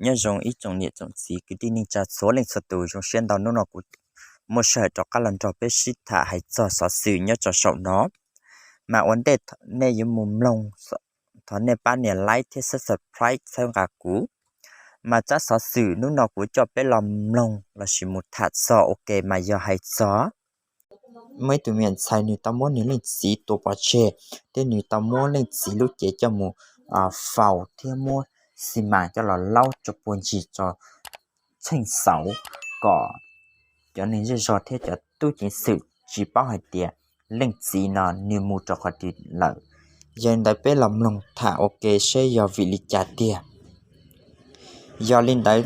Nyob zoo ib tsoom niam tsoom txiv kwv tij neej tsa txhua leej txhua tus, zoo siab ntau hnub no kuv muaj sij hawm rov qab los nrog peb sib tham hais txog xov xwm nyob rau saum no. Mas ua ntej nej yuav mus mloog, thov nej pab nias like thiab subscribe txhawb nqa kuv. Mas tsab xov xwm hnub no kuv coj peb los mloog lossis mus tham txog ua ke mas yog hais txog muaj ib tug me nyuam ntxhais nws tau muab nws leej txiv tua pov tseg, thiab nws tau muab leej txiv lub cev coj mus faus thiab muab xi mas coj los laub rau puag ncig rau txheej xauv, kom cov neeg zej zog thiab cov tub ceev xwm tsis paub hais tias leej txiv no nws mus rau qhov twg lawm. Yog li ntawd peb los mloog tham ua ke seb yog vim li cas tiag. Yog li ntawd,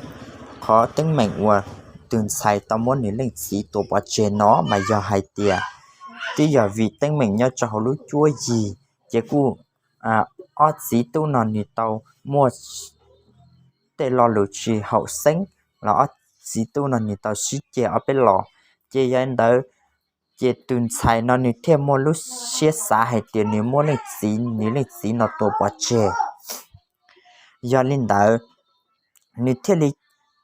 qhov teeb meem uas tus ntxhais tau muab nws leej txiv tua pov tseg no mas yog hais tias twb yog vim teeb meem nyob rau hauv lub cuab yig, ces kuj ob txiv tub no nws tau muaj tej lo lus tsis haum xeeb los ob txiv tub no nws tau sib ceg ob peb los. Ces yog li ntawd, ces tus ntxhais no nws thiaj muaj lub siab xav hais tias nws muab leej txiv, nws leej txiv no tua pov tseg. Yog li ntawd, nws thiaj li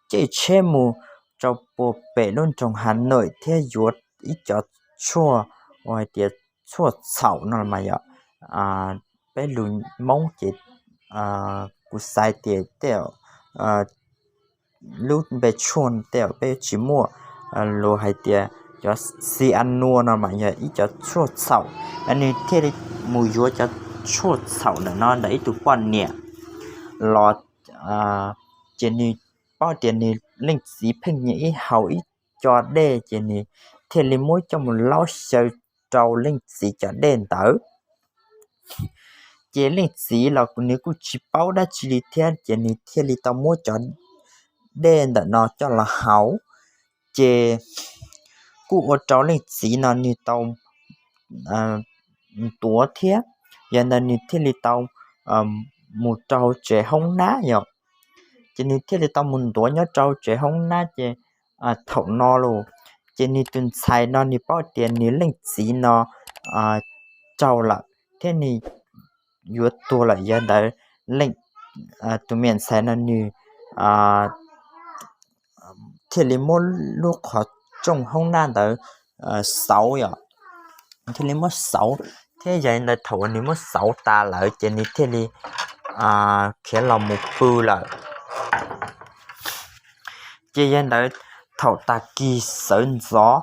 caij tsheb mus rau puag pem lub nroog Hav Nawm thiab yuav ib cov tshuaj uas hais tias tshuaj txhaum no mas yog peb lus Hmoob ces kuv xav tias tej lub npe tshuaj tej peb tsis muaj lus hais tias cov xi a nua no mas yog ib cov tshuaj txhaum. Nws thiaj li mus yuav cov tshuaj txhaum ntawm no ntawm ib tug poj niam los, ces nws paub tias nws leej txiv pheej nyiam ib haus ib co dej, ces nws thiaj li muab coj mus laub xyaw rau leej txiv cov dej ntawd. Ces leej txiv los nws kuj tsis paub dab tsi li thiab, ces nws thiaj li tau muab cov dej ntawm no coj los haus, ces kuj ua rau leej txiv no nws tau ntuav thiab. Yog ntawd nws thiaj li tau mus rau tsev hoob nab yom. Ces nws thiaj li tau mus ntuav nyob rau tsev hoob nab, ces thaum no los ces nws tus ntxhais no nws paub tias nws leej txiv no raug lawm thiab nws yuav tuag lawm. Yog ntawd, tus me ntxhais no nws thiaj li muab lub qhov rooj hoob nab ntawd xauv yom, thiaj li muab xauv, thiab yog li ntawd thaum uas nws muab xauv tas lawm ces nws thiaj li khiav los mus pw lawm. Ces yog li ntawd, thaum tag kis sawv ntxov,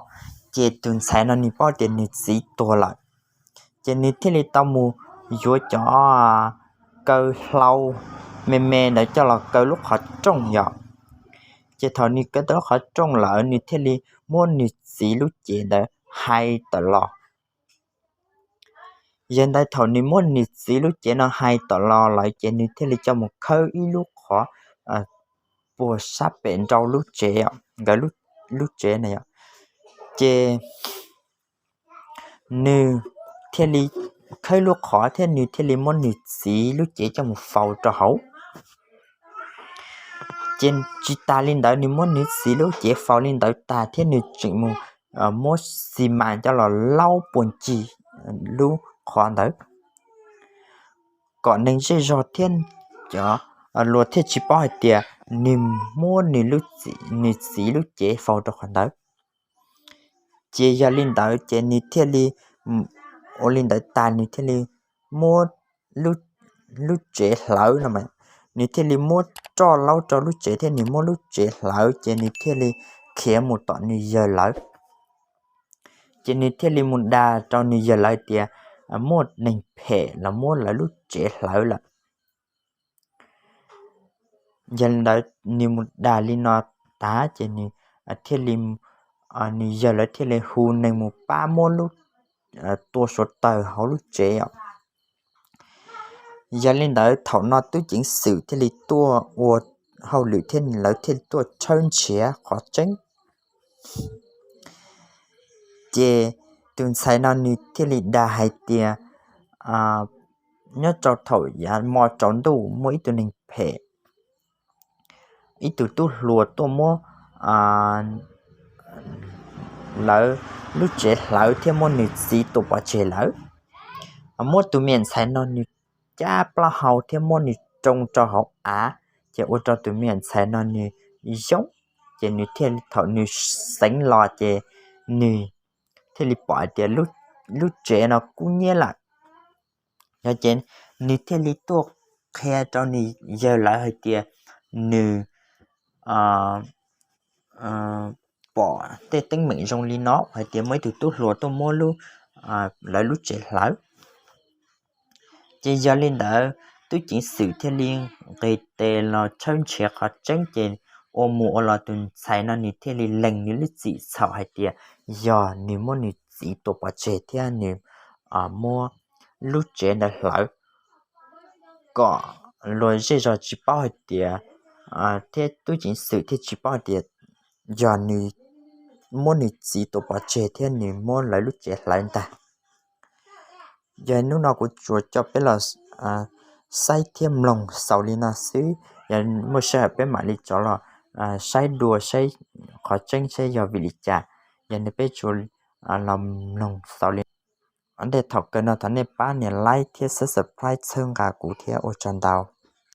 ces tus ntxhais no nws paub tias nws txiv tuag lawm, ces nws thiaj li tau mus yuav cov kaw hlau me me ntawd coj los kaw lub qhov rooj yom. Ces thaum nws kaw tau lub qhov rooj lawm, nws thiaj li muab nws txiv lub cev ntawd hais tawm los. Yog li ntawd, thaum nws muab nws txiv lub cev no hais tawm los lawm, ces nws thiaj li coj mus khawb ib lub qhov puag sab pem nrau lub tsev, nkawd lub tsev na yom. Ces nws thiaj li khawb lub qhov thiab nws thiaj li muab nws txiv lub cev coj mus faus rau hauv. Ces tsis tas li ntawd, nws muab nws txiv lub cev faus li ntawd tag thiab nws tseem mus muab xi mas coj los laub puag ncig lub qhov ntawd, kom neeg zej zog thiab cov luag thiaj tsis paub hais tias nws muab nws txiv lub cev faus rau qhov ntawd. Ces yog li ntawd ces nws thiaj li ua li ntawd tag, nws thiaj li muab lub tsev hlawv no, nws thiaj li muab roj laub rau lub tsev thiab nws muab lub tsev hlawv, ces nws thiaj li khiav mus tom nws yawg lawv. Ces nws thiaj li mus dag rau nws yawg lawv tias muaj neeg phem los muab lawv lub tsev hlawv lawm. Yog li ntawd, nws mus dag li no tag ces nws thiaj li, nws yawg lawv thiaj li hu neeg mus pab muab lub, tua suav tawg hauv lub tsev os. Yog li ntawd, thaum no tub ceev xwm thiaj li tuaj ua hauj lwm thiab lawv thiaj li tuaj tshawb nrhiav qhov tseeb. Ces tus ntxhais no nws thiaj li dag hais tias nyob rau thaum yav hmo tsaus ntuj muaj ib tug neeg phem, ib tug tub hluas tuaj muab lawv lub tsev hlawv thiab muab nws txiv tua pov tseg lawm. Muab tus me ntxhais no nws cab plaub hau thiab muab nws tsoo rau hauv av, Ces ua rau tus me ntxhais no nws zoo, ces nws thiaj thaum nws xeev los ces nws thiaj li pom hais tias lub tsev no kub hnyiab lawm. Yog ces nws thiaj li tuaj qhia rau nws yawg lawv hais tias nws pom tej teeb meem zoo li no hais tias muaj ib tug tub hluas tuaj muab lawv lub tsev hlawv. Ces yog li ntawd tub ceev xwm thiaj li nqis tes los tshawb nrhiav qhov tseeb ces ua mus ua los tus ntxhais no nws thiaj li lees nws lub txim txhaum hais tias yog nws muab nws txiv tua pov tseg thiab nws muab lub tsev ntawd hlawv kom luag zej zog tsis paub hais tias, thiab tub ceev xwm thiaj tsis paub hais tias yog nws muab nws txiv tua pov tseg thiab nws muab lawv lub tsev hlawv ntag. Yog hnub no kuv tsuas coj peb los saib thiab mloog xaus li no xwb, yog muaj sij hawm peb mam li rov los saib dua saib qhov tseeb saib yog vim li cas. Yog nej peb tsuas los mloog xaus li no, ntej thaum kawg no thov nej pab nias like thiab subscribe txhawb nqa kuv thiab ua tsaug ntau.